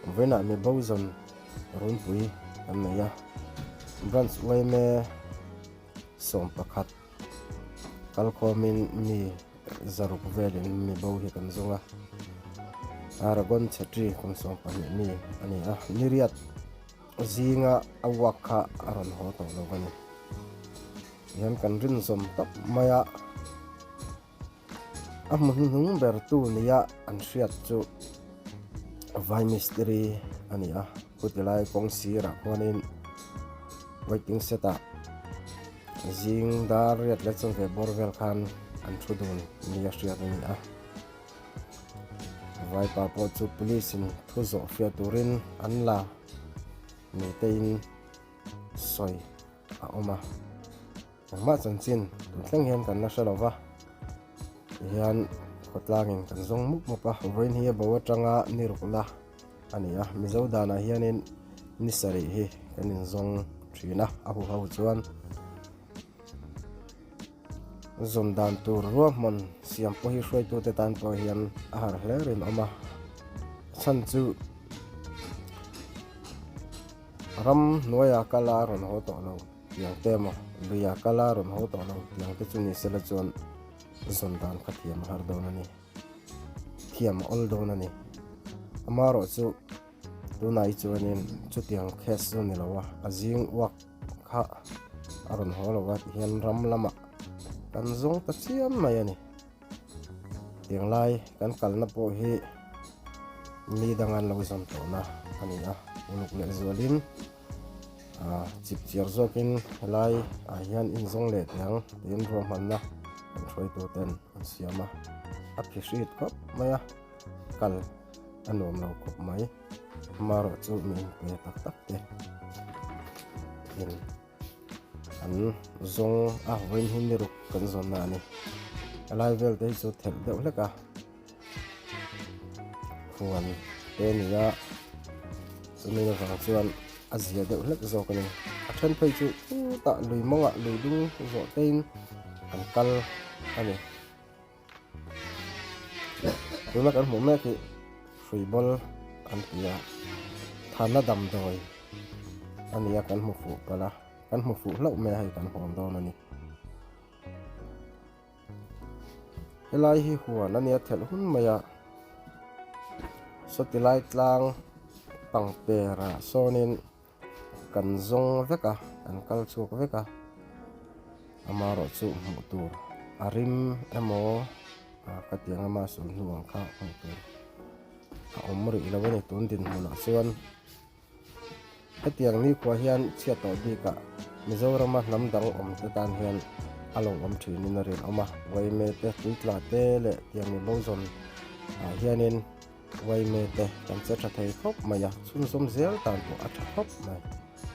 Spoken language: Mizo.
Vawiinah mi bo zawn runpui kan nei a, Branch yma 11 kalkhawmin mi 600 velin mi bo hi kan zawng a, Aragon Chhetri kum 12 mi a ni a, niriat zinga a uak kha a rawn haw tawh lo a ni. Tihian kan rinzawm tawp mai a. A hmu hnuhnung ber tu nia an hriat chu vai mistiri a ni a, chuti lai kawng sirah khuanin waiting set ah zing dar riat leh chaw ve bawr vel khan an thu dun nia hriat a ni a. Vaipa pawh chu police in thu zawh fiah turin an la ni tein sawi a awm a. Engmah chanchin tun thleng hian kan la hre lo va, tihian khawtlangin kan zawng mup mup a, vawiin hi a bo atanga ni rukna a ni a, Mizo danah hianin ni sarih hi kan inzawng thin a, a huho chuan zawn dan tur ruahman siam pawh hi hruaitute tan pawh hian a har hle rinawm a, a chhan chu ram hnuaia kal a rawn haw tawh lo. Tiang te emaw luia kal a rawn haw tawh lo tiang te chu ni sela chuan zawn dan kha thiam a har dawn a ni. Thiam a awl dawn a ni. Amaherawh chu tunah hi chuanin chutiang case chu a ni lo a, a zing uak kha a rawn haw lo a tihian ram lamah kan zawng ta chiam mai a ni. Tiang lai kan kalna pawh hi mi danga an lo zawn tawhna a ni a, uluk leh zualin. Ah chip chiar zawkin helai ah hian inzawng leh teh ang tiin ruahmanna kan hruaitu ten an siam a, a phi hrit khawp mai a, kal a nuam lo khawp mai amaherawh chu mi inpe tak tak te in an zawng a vawiin hi ni ruk kan zawnna a ni helai vel te hi chu thelh deuh hlek a. Huan te a ni a chumi avang chuan a zia deuh hlek zawk a ni a then phei chu chutah lui mawngah lui ding zawh tein an kal a ni tuna kan hmuh mek hi hrui bawl an ti a thana damdawi a ni a kan hmu fuh palh a kan hmu fuh hlauh mai a hei kan hawn dawn a ni. Helai hi huan a nia thelh hun mai a sawti lai tlang pangper ah sawnin kan zawng vek a kan kal chhuak vek a amaherawh chu hmuh tur a rim emaw ah ka ti ang a mahse hnu ang kha hmuh tur a awm rih lo a ni tun dinhmunah chuan. Hetiang nikhua hian chhiat tawh bikah Mizorama hnam dang awm te tan hian a lo awm thinin a rinawm a. Uaime te, tuitla te leh tiangmi bo zawn ah hianin uaime te kan che tha thei khawp mai a, chhunzawm zel tan pawh a tha khawp mai.